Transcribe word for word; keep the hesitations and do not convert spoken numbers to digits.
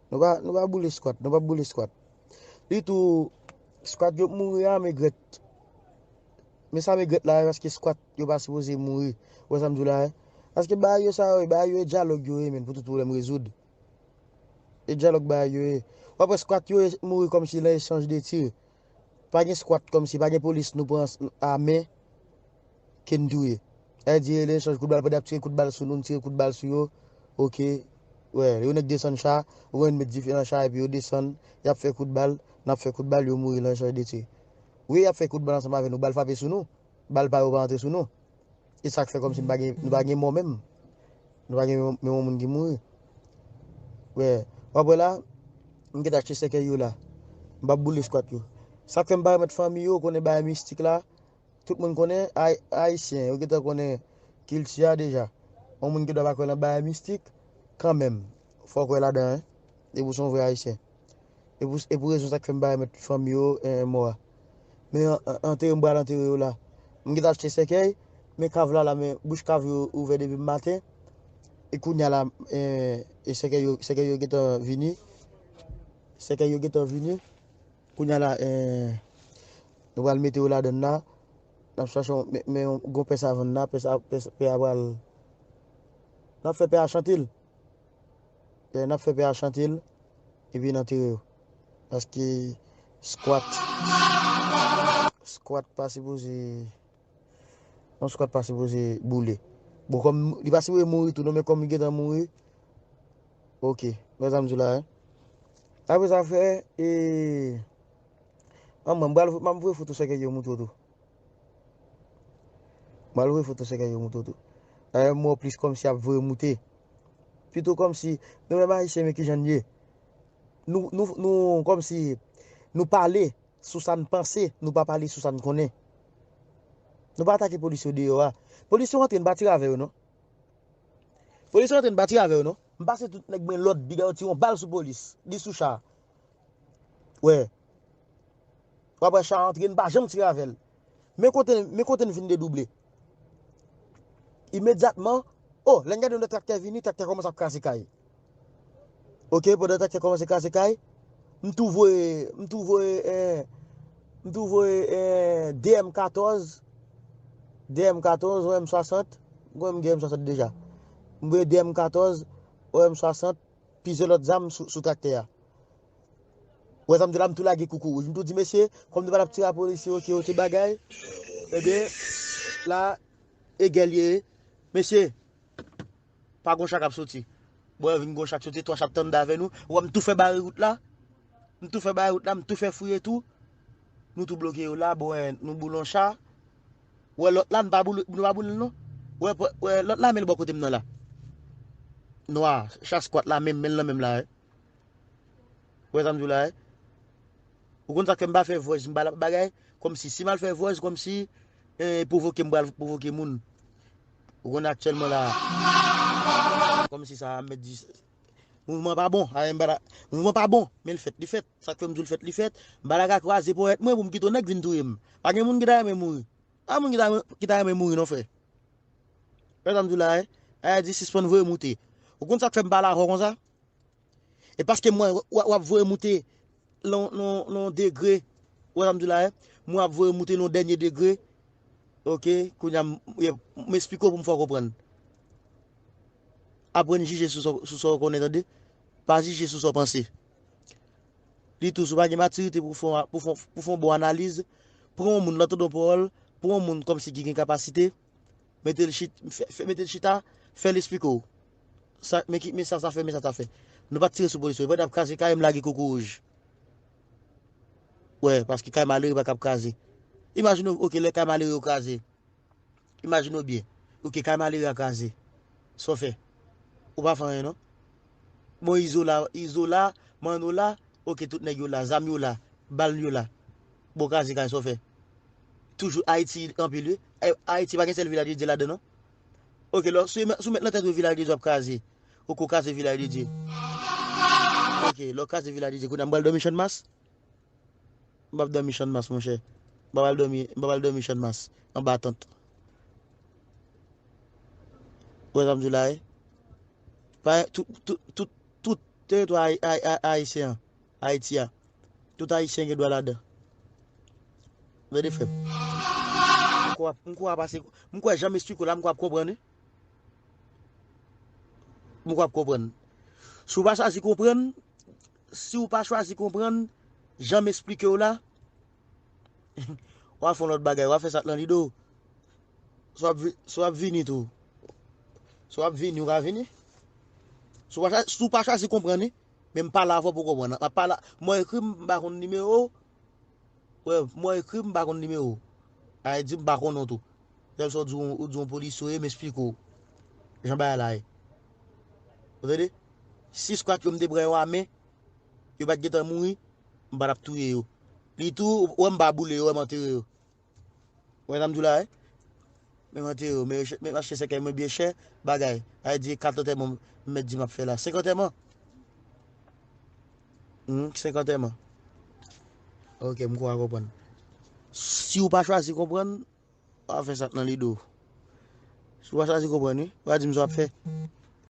Nou pa, nou pa boule squat, nou pa boule squat. Li tou, squat yo mouri a, m regrèt. Men sa m regrèt la, paske squat yo pa sipoze mouri. Ou wè sa m di w la, e? Paske bagay yo sa yo, bagay yo e dyalòg yo ye, men, pou tout pwoblèm rezoud. E dyalòg bagay yo ye. W ap wè squat yo e mouri kòmsi nan echanj de tir. Pa gen squat kòmsi, pa gen polis nou pran a men ke n touye. Sa vle di, e echanj kout bal, pandan y ap tire kout bal sou nou, n tire kout bal sou yo. Oke. Wè, yo nèk desann cha, ou konn met dife nan cha, epi yo desann, y ap fè kout bal, n ap fè kout bal, yo mouri nan echanj de tir. Wi, y ap fè kout bal ansanm avè nou, bal frape sou nou, bal pa yo pa antre sou nou. E sa k fè kòmsi n pa gen, nou pa gen mò menm. Nou pa gen menm, menm yon moun ki mouri. Wè, w ap wè la, m gentan achte sèkèy yo la. M p ap boule squat yo. Sa k fè m pa remèt fanmi yo, konnen bagay mistik la, tout moun konnen, Ay-, Ayisyen, yo gentan konnen kilti a deja. Yon moun ki dwa pa kwè nan bagay mistik, kanmenm, fò w kwè ladan, en. E pou se yon vrè Ayisyen. E pou, e pou rezon sa k fè m pa remèt fanmi yo, eh, mò a. Men an-, an-, antere m pral antere yo la. M gentan achte sèkèy, men kav la la, men bouch kav yo ouvè depi maten. E kounye a la, eh, e sèkèy yo, sèkèy yo gentan vini. Sèkèy yo gentan vini. Kounye a la, eh, nou pral mete yo ladan la. N ap chache yon, men, men yon gwo pè savann la, pè sa, pè, pè a pral. N ap fè pè a chante l. Eh, n ap fè pè a chante l, epi n antere yo. Paske squat, squat pa sipoze, yon squat pa sipoze boule. Bon, kòm li pa sipoze mouri tou, non, men kòm li gentan mouri, oke. Wè sa m di w la, en. Apre sa, fè, e, an mwen, m pral, m ap voye foto sèkèy yo montre w tou. M al voye foto sèkèy yo montre w tou. Dayè, m wè w plis kòmsi ap voye moute. Pito kòmsi, nou menm Ayisyen, men kijan n ye. Nou, nou, nou, kòmsi, nou pale sou sa n panse, nou pa pale sou sa n konnen. Nou pa atake polis yo deyò a. Polis yo antre, n pa tire avè yo, non. Polis yo antre, n pa tire avè yo, non. M pase tout nèg men lòd, piga yo tire yon bal sou polis. Li sou cha. Wè. W ap wè cha antre, n pa janm tire avè l. Men kote, men kote n vin dedouble. Imedyatman, o, lè n gade yon lòt traktè vini, traktè kòmanse ap kraze kay. Oke, pandan traktè kòmanse kraze kay, m tou voye, m tou voye, eh, m tou voye, eh, de M katòz, de M katòz, yon M swasant, m gen M swasant deja. M voye de M katòz, yon M swasant, plizyè lòt zam sou, sou traktè a. Ou wè sa m di la, m tou lage koukou wouj. M tou di, mesye, kòm nou pa t ap tire a polisye, oke, oke, bagay. Ebyen, la, e gè l ye. Mesye, pa gon cha k ap soti. Bon, vin gon cha k soti, twa cha ap tann avè nou. Ou wè, m tou fè bare wout la. M tou fè bare wout la, m tou fè fouye tou. Nou tou bloke yo la, bon, eh, nou boule yon cha. Ou wè lòt la, nou pa boule, nou pa boule l non. Ou wè, ou wè lòt la, men l bò kote m nan la. Nwa, cha squat la, menm, men l nan menm la, eh. Ou wè sa m di w la, eh? Ou konn sa k fè m pa fè voice, m pa la bagay, kòmsi, si m al fè voice, kòmsi, eh, pwovoke m pral pwovoke moun. Ou konn aktyèlman la, kòmsi sa, m mèt di, mouvman pa bon, a, m pa la, mouvman pa bon, men l fèt, li fèt. Sa k fè m di w l fèt, li fèt. M pa la ka kwaze ponyèt mwen pou m kite yon nèg vin touye m. Pa gen moun ki ta renmen mouri. Pa moun ki ta, ki ta renmen mouri non, frè. Ou wè sa m di w la, eh? Ayiti sispann voye moute. Ou konn sa k fè m pale avè w konsa? E paske mwen, w, w ap voye moute nan, nan, nan degre, ou wè sa m di w la, eh? Mwen ap voye moute nan dènye degre. Oke, kounye a, m, m esplike w pou m fè w konprann. Aprann jije sou sa, sou sa w konnen, tande. Pa jije sou sa w panse. Li tou, si w pa gen matirite pou fè, pou fè, pou fè yon bon analiz, pran yon moun, lè w tande yon pawòl, pran yon moun kòmsi ki gen kapasite, mete l chit-, fè, fè, mete l chita, fè l esplike w. Sa, men ki, men sa sa fè, men sa sa fè. Nou pa t tire sou polisye yo. Pandan y ap kraze kay, m lage koko wouj. Wè, paske kay malere pa kab kraze. Imajine w, oke, lè kay malere yo kraze. Imajine w byen. Oke, kay malere a kraze. Sa w fè? Ou pa fè anyen, non? Bon, Izola, Izola, Manno la, oke, tout nèg yo la, zam yo la, bal yo la. Bon, kraze kay, sa w fè? Toujou Ayiti anpil, wi. Ay-, Ayiti pa gen sèl Vilaj de Dye ladan, non? Oke, lè, si w met, si w met nan tèt ou Vilaj de Dye ap kraze, oke, w kraze Vilaj de Dye. Oke, lè w kraze Vilaj de Dye, kounye a m pral dòmi Channmas? M p ap dòmi Channmas, monchè. M p ap al dòmi, m p ap al dòmi Channmas, anba tant. Ou wè sa m di w la, wi? Pa, tout, tout, tout, tout Teritwa ay- ay- ay- ayisyen an, Ayiti a. Tout ayisyen gen dwa ladan. Tande, frè m. M kwè, m kwè pase, m kwè jan m esplike w la, m kwè w ap konprann, wi. M kwè w ap konprann. Si w pa chwazi konprann, si w pa chwazi konprann, jan m esplike w la, w a fè yon lòt bagay, w a fè sa k nan lide w. Si w ap vi- si w ap vini tou. Si w ap vini, w ka vini. Si w pa chwa- si w pa chwazi konprann, wi, men m pale avè w pou w konprann. M ap pale, mwen ekri, m pa konn nimewo w. Wè, mwen ekri, m pa konn nimewo w. A di m pa konnen w tou. Lè sa w di w, ou di yon polisye w ye, m esplike w jan bagay la ye. Ou tande? Si skwat yo m te pran yo a men, yo pa t gentan mouri, m pa t ap touye yo. Li tou, ou wè m pa boule yo, wè m antere yo. Ou wè sa m di w la, wi? Men m antere yo, men yo ch- men m achte sèkèy mwen byen chè, bagay. A di kat antèman m mèt di m ap fè la. Senk antèman? Hmm, senk antèman. Ok, m kwè w konprann. Si w pa chwazi konprann, w a fè sa k nan lide w. Si w pa chwazi konprann, wi, w a di m sa w ap fè.